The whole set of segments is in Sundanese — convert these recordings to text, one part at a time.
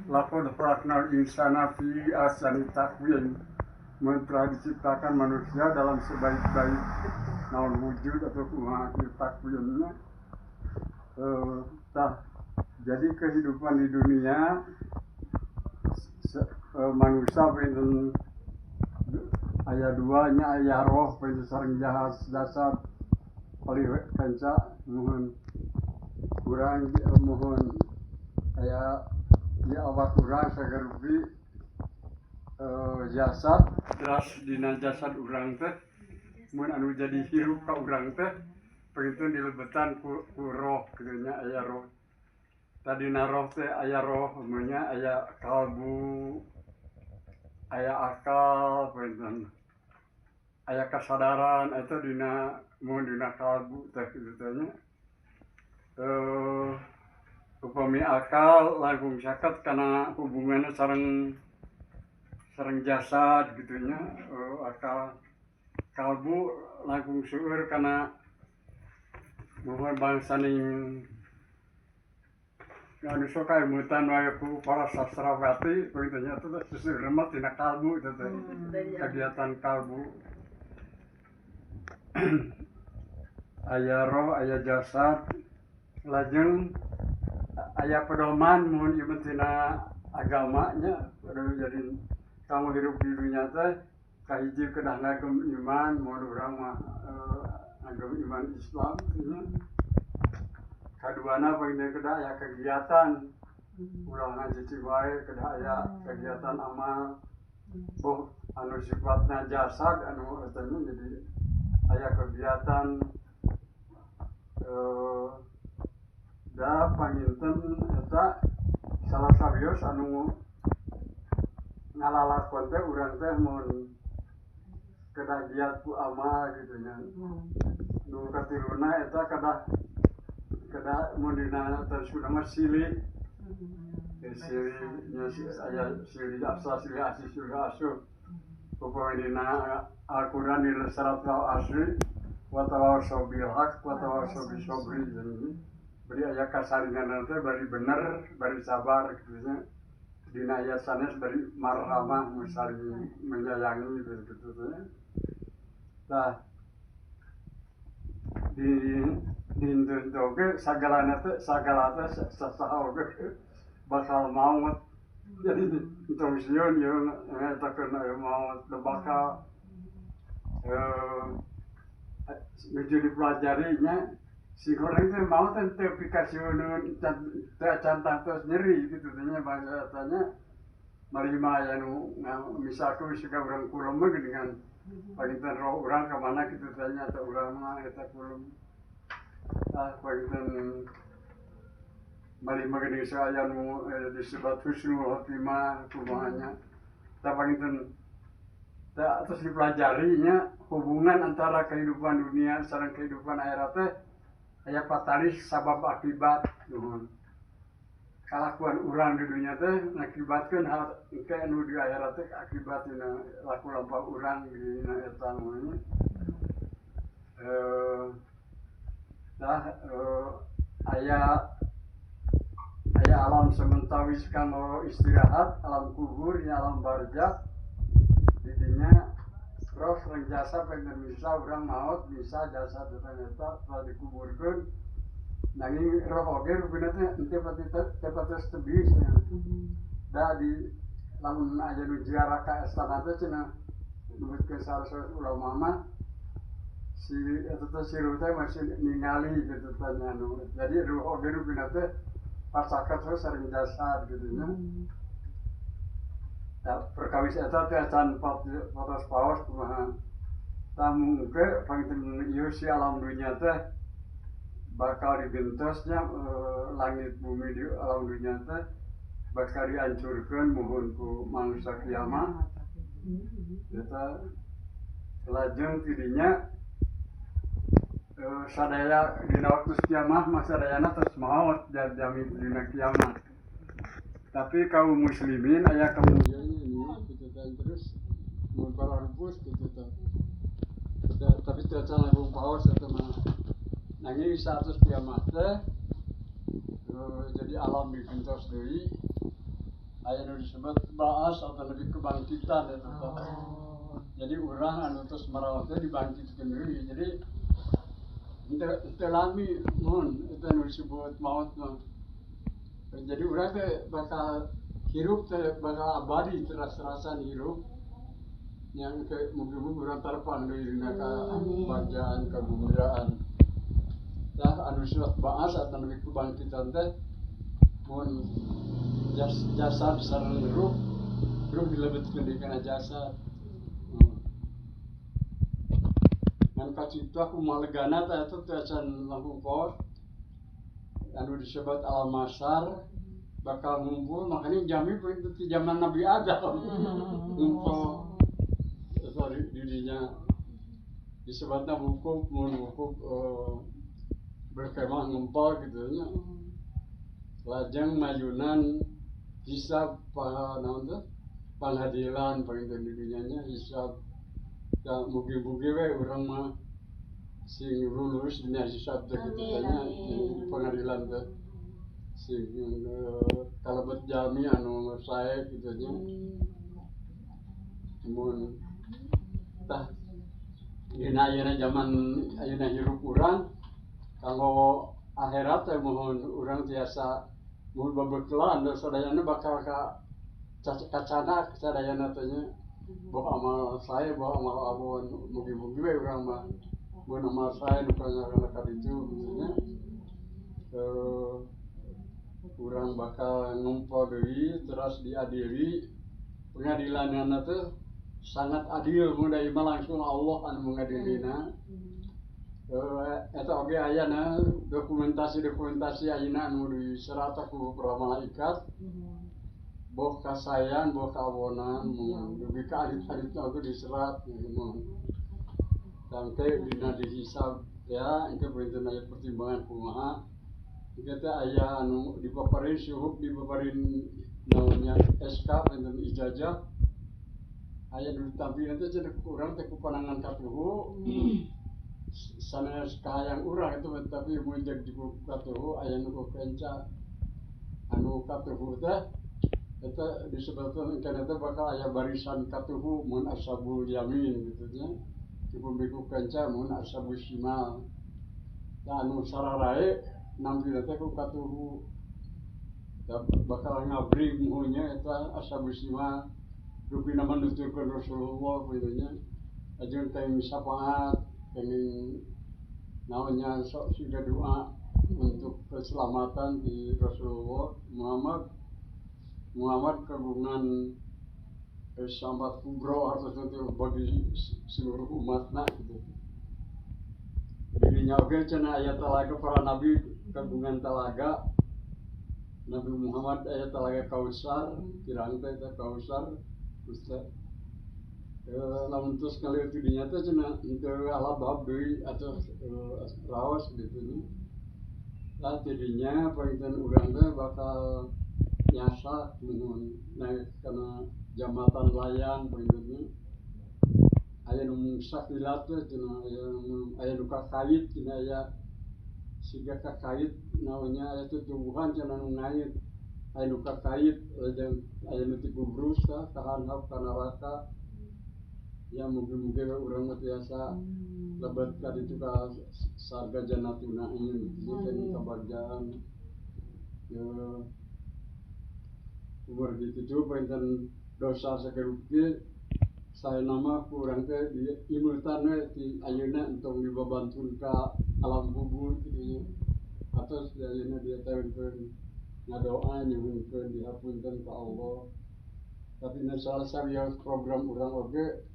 Laqad khalaqnal insana fi ahsani taqwim. Mun telah diciptakan manusia dalam sebaik-baik naon wujud atau kumaha takwimnya. Tah, jadi kehidupan di dunia manusia pinten aya dua nya, aya roh pinten sareng jasad. Palih kenca muhun urang muhun aya di awak urang sagarupi jasad. Terus dina jasad urang teh mun anu jadi hirup ka urang teh panginten dilebetan ku roh kitu nya, aya roh. Tadina roh teh aya roh nya, aya kalbu, aya akal, panginten aya kesadaran eta dina mun dina kalbu teh kitu teh nya. Upami akal langkung caket kana hubunganna sareng sareng jasad kitu nya. Akal, kalbu langkung seueur kana muhun bangsaning anu sok kaemutan wae ku para sastrawati panginten nya. Eta teh seseueurna mah tina kalbu eta teh, kegiatan kalbu. Aya roh, aya jasad, lajeng aya pedoman mun ieu mah tina agama nya. Jadi kamu hirup di dunia teh kahiji kedah ngagem iman, mun urang mah ngagem iman Islam nya. Kaduana panginten kedah aya kegiatan, ulah ngajicing wae, kedah aya kegiatan amal boh anu sifatna jasad anu eta nya. Jadi aya kegiatan. Da panginten eta salah sawios anu ngalalakon teh urang teh mun kedah giat ku amal gitu nya. Nu katiluna eta kedah kedah mun dina Sunda mah silih. Silih nya, aya silih asah, silih asih, silih asuh. Upami dina Al-Qur'an di surat Al-Asri, wa tawasau bil haq wa tawasau bis sabri. Jadi bari aya kasalingan teh, bari bener bari sabar kitu nya. Dina ayat sanes bari marhamah, saling menyayangi gitu gitu nya. Tah, di dinten oge sagalana teh, sagala teh, sasaha oge bakal maut. Jadi entong sieun ieu ngetakeun aya maut da bakal nuju dipelajari nya. Si goreng teh maut teh teu pikasieuneun, teu acan tangtos nyeri kitu teh nya. Bangsa eta nya marima aya nu misalkan siga urang kulem mah geuningan, panginten roh urang ka mana kitu teh nya, atau urang mah eta kulem. Tah, panginten marima geuning aya nu disebat husnul khotimah kumaha nya. Tah, panginten tah terus dipelajari nya hubungan antara kehidupan dunia sareng kehidupan akhirat teh aya patalis sabab akibat. Nuhun, kalakuan urang di dunia teh ngakibatkeun hal engke anu di akhirat teh, akibat dina laku lampah urang dina eta nya. Tah, aya aya alam sementawis kanggo istirahat, alam kubur nya, alam barzakh. Di dinya roh sareng jasad pengen bisa urang maot, bisa jasad urang eta telah dikuburkeun, nanging roh oge rupina teh henteu pati teu patos tebih nya. Da di lamun aya nu ziarah ka istana teh cenah nyebutkeun salah salah ulama mah si eta teh, si ruh teh masih ningali gitu teh nya. Nu jadi ruh oge rupina teh pacaket we sareng jasad gitu nya. Tah, perkawis eta teh acan patos paos kumaha. Tah, mungke panginten ieu si alam dunya teh bakal digentos nya, langit bumi di alam dunya teh bakal dihancurkeun muhun ku mangsa kiamat eta. Lajeng tidinya sadaya dina waktu kiamah mah sadayana tos maot jami dina kiamat, tapi kaum muslimin aya kemuliaan ini gitu kan. Terus mun para rupus gitu teh. Tapi teu acan langkung paos eta mah. Nanging saatos kiamat teh jadi alam digentos deui. Aya nu disebut baas atau lebih kebangkitan eta teh. Jadi urang anu tos marawat teh dibangkitkeun deui. Jadi henteu lami mun eta nu disebut maut mah. Jadi urang teh bakal hirup teh bakal abadi teras-terasan hirup. Yang ke mugi-mugi urang tarpan deui dina kabagjaan kagumbiraan. Tah anu disebut baas atau lebih kebangkitan teh mun jasad sareng ruh, ruh dilebetkeun deui kana jasad. Ngan kacipta kumaha legana teh eta teh acan langkung kolot anu disebut alam mahsyar bakal ngumpul, makanya jami ti zaman Nabi Adam ngumpul sorry dirinya disebutna wukuf, mun wukuf berkemah ngumpul gitu nya. Lajeng mayunan hisab naon teh pengadilan panginten di dunya nya hisab. Da mugi-mugi we urang mah sing lulus dina hisab teh kitu teh nya di pengadilan teh sing kalebet jalmi anu sae kitu nya. Mun tah dina ayeuna zaman ayeuna hirup urang kanggo akhirat teh mohon urang tiasa mun babeukelan sadayana bakal ka kacana sadayana teh nya. Boh amal sae boh amal awon mugi-mugi we urang mah mun amal sae nu kana ka ditu kitu nya. Urang bakal ngumpul deui terus diadili. Pengadilanna teh sangat adil mun da ieu mah langsung Allah anu mengadilina. Eta oge aya na dokumentasi-dokumentasi ayeuna anu diserat ku para malaikat. Boh kasayan boh kawonan mun dugi ka alit-alitna oge diserat mun. Sampai dina dihisab ya engke panginten aya pertimbangan kumaha. Engke teh aya anu dipaparin suhuf dipaparin naonnya SK panginten ijazah. Aya nu ditampilkeun teh cenah ku urang teh ku panangan katuhu. Sanes kahayang urang itu tapi mun jeung ku katuhu aya nu ku kenca. Anu katuhu teh eta disebutkeun engke teh bakal aya barisan katuhu mun ashabul yamin kitu nya. Dipun ku kenca mun ashabul shimal. Tah anu sararae nampilna teh ku katuhu. Tah bakal ngabring muhunya eta ashabul shimal. Rupina manuturkeun Rasulullah kitu nya. Ajeng teh syafaat kenging naonnya sok siga doa untuk keselamatan di Rasulullah Muhammad. Muhammad kagungan syafaat kubro atau sesuatu bagi seluruh umatna gitu. Dirinya oge cenah aya talaga para nabi kagungan talaga. Nabi Muhammad aya talaga Kausar, kirang teh eta Kausar. Ustaz lamun tos ngaliwat di dinya teh cenah henteu alabab deui atau raos gitu nya. Tah tidinya panginten urang teh bakal nyasa nuhun naik kana jambatan layang panginten nya. Aya nu mungsak lila teh cenah aya nu kakait cenah aya siga kakait naonnya aya tutuwuhan cenah nu ngait. Aya nu kakait aya nu tigubrus tah kahandap ka neraka. Ya mugi-mugi we urang mah tiasa lebet ka ditu ka sarga Jannatul Naim kitu teh kabagjaan. Ya umur gitu tuh panginten dosa sakerupi saena mah ku urang teh diimutan we ti ayeuna entong dibabantun ka alam kubur kitu nya. Atos di ayeuna dietakeun ngadoa nyuhunkeun dihapunten ka Allah. Tapi nu salah sawios program urang oge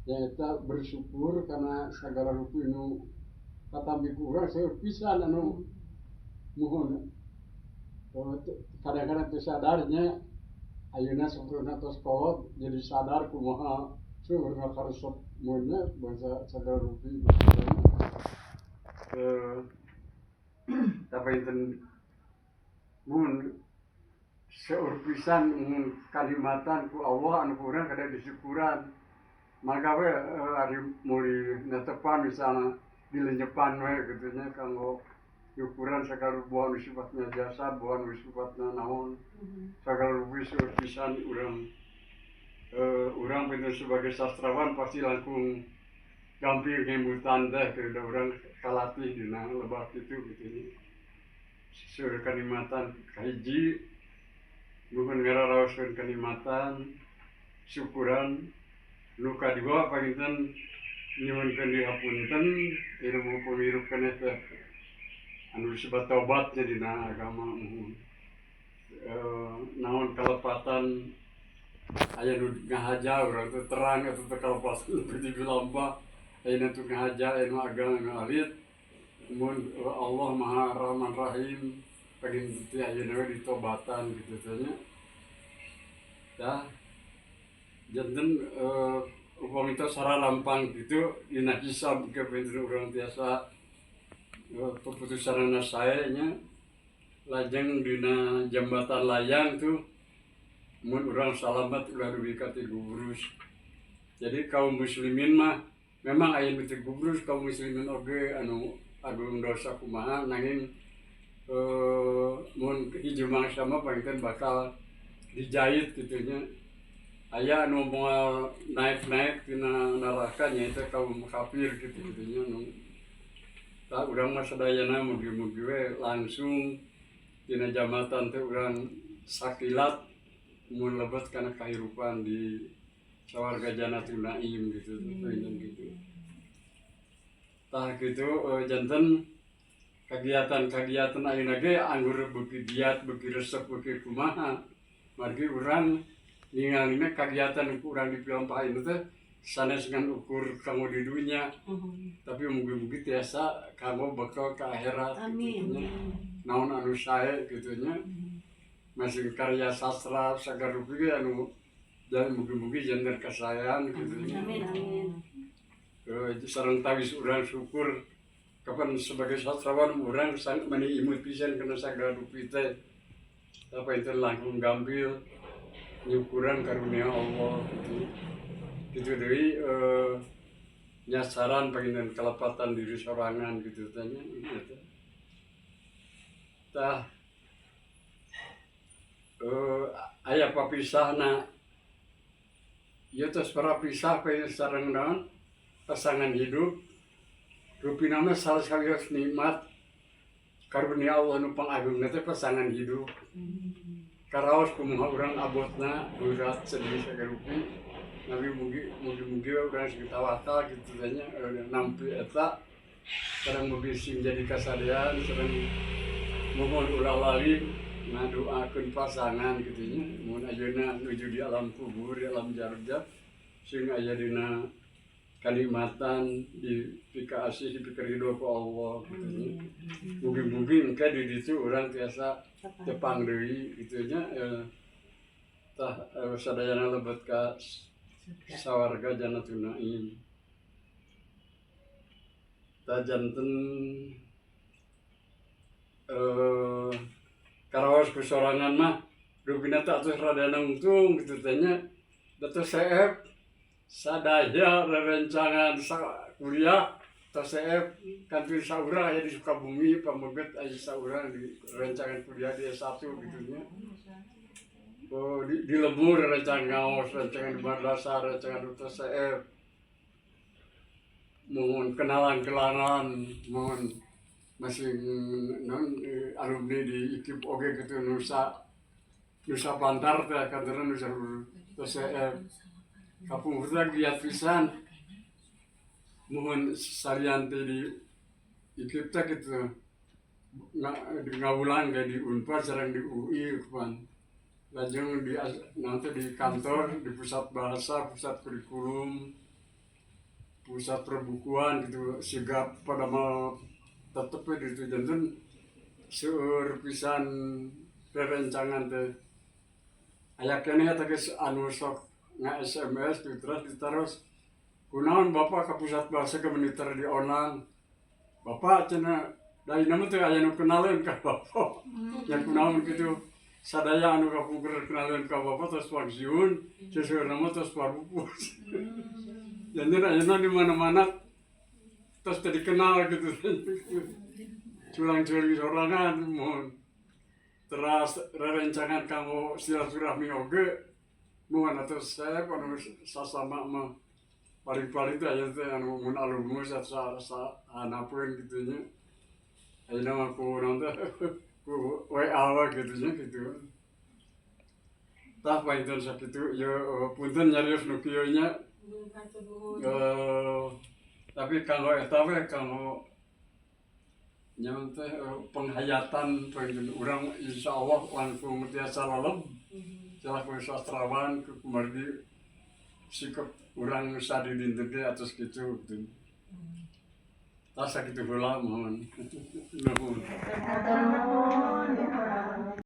nyaeta bersyukur karena sagala rupi nu katampi ku urang seueur pisan anu muhun. Kadang-kadang teu sadarnya ayeuna sampurna tos kolot jadi sadar kumaha seueurna karesep mun nya bangsa sagala rupi. Tapi enten mun seueur pisan mun kalimatan ku Allah anu ku urang kada disyukuran. Maka we ari meuli netepan misalna dilenyepan we kitu nya kanggo ukuran sagala buah nu sifatna jasad, buah nu sifatna naon, sagala rupi seueur pisan urang, urang pinten sebagai sastrawan pasti langkung gampil ngemutan teh da urang kalatih dina lebak kitu kitu nya. Seueur kanikmatan kahiji nuhun ngararaoskeun kanikmatan syukuran, nu kadua panginten nyuhunkeun dihapunten ilmu panghirup keneh teh anu disebut taubat nya dina agama, muhun. Naon kalepatan aya nu ngahaja urang teh terang eta teh kalepatan teu dilampah, aya nu ngahaja, aya nu ageng, anu alit. Mun Allah Maha Rahman Rahim, panginten teh ayeuna we ditobatan kitu teh nya. Tah, janten upami tos sararampang kitu dina hisab ke panginten urang tiasa keputusanna sae nya. Lajeng dina jambatan layang tuh mun urang salamet ulah dugi ka tigubrus. Jadi kaum muslimin mah memang aya nu tigubrus, kaum muslimin oge anu agung dosa kumaha, nanging mun hiji mangsa mah panginten bakal dijait kitu nya. Aya anu moal naek-naek tina neraka nyaeta kaum kafir kitu kitu nya nu. Tah, urang mah sadayana mugi-mugi we langsung tina jambatan teh urang sakilat mun lebet kana kahirupan di sawarga Jannatul Naim gitu panginten kitu. Tah kitu, janten kagiatan-kagiatan ayeuna ge anggur beuki giat, beuki resep, beuki kumaha, margi urang ningalina kagiatan ku urang dipilampah ayeuna teh sanes ngan ukur kanggo di dunya, tapi mugi-mugi tiasa kanggo bekal ka akhirat kitu nya. Naon anu sae kitu nya, masing karya sastra sagala rupi ge anu dan mugi-mugi janten kasaean kitu nya. Amin, amin. Sareng tawis urang syukur kapan sebagai sastrawan urang meni imut pisan kana sagala rupi teh, apa itu langkung gampil nyukuran karunia Allah gitu. Gitu deui, nyasaran panginten kalepatan diri sorangan gitu teh nya gitu. Tah, aya papisahna ieu tos parapisah sareng naon pasangan hidup, rupina mah salah sawios nikmat karunia Allah nu pangagungna teh pasangan hidup. Karaos kumaha urang abotna, berat, sedih, sagala rupi, tapi mugi mugi we urang sing tawakal kitu teh nya, nampi eta sareng mugi sing jadi kasadean, sareng mohon ulah lali ngadoakeun pasangan kitu nya, mun ayeuna nuju di alam kubur, di alam barzah, sing aya dina kanikmatan, dipikaasih, dipikeridho ku Allah kitu nya. Mugi-mugi engke di ditu urang tiasa tepang deui kitu nya. Tah, sadayana lebet ka sawarga Jannatul Naim. Tah, janten karaos ku sorangan mah rupina teh atuh rada nungtung kitu teh nya, da tos seep sadaya rerencangan kuliah tos seep, kantun saurang aya di Sukabumi, pameget aya saurang di rerencangan kuliah di S1 kitu nya. Oh, di lembur rerencangan ngaos, rerencangan di madrasah, rerencangan tos seep. Mohon kenalan-kenalan, mohon masih non alumni di IKIP oge gitu, nusa nusa pantar teh kantorna nusa tos seep. Kapungkur teh giat pisan, mohon salian teh di IKIP teh kitu ngawulang ge di Unpad sareng di UI pan, lajeng di nanti di kantor, di pusat bahasa, pusat kurikulum, pusat perbukuan gitu, sigap pada mau tetep we di ditu. Janten seueur pisan rerencangan teh aya keneh eta geus anu sok nga-SMS gitu, terus ditaros, "Kunaon Bapak ka pusat bahasa ke militer di onang Bapak?" cenah. Da ayeuna mah teu aya nu kenaleun ka Bapak nya, kunaon kitu, sadaya anu kapungkur kenaleun ka Bapak tos pensiun, seseueurna mah tos parupus. Janten ayeuna di mana-mana tos teu dikenal gitu, culang-culing sorangan. Mohon. Teras rerencangan kanggo silaturahmi oge muhun atuh saya anu sasama mah paling-paling teh aya teh anu mun alumnus sa sa hanapeun kitu nya. Ayeuna mah ku naon teh, ku WA we kitu nya kitu. Tah, panginten sakitu ieu, punten nyarios nu kieu nya. Hatur nuhun. Tapi kanggo eta we, kanggo nyaon teh, penghayatan panginten urang insyaallah langkung tiasa leleb selaku sastrawan kumargi sikap urang sadidinten ge atos kitu gitu. Tah, sakitu heula, muhun. Nuhun. Hatur nuhun.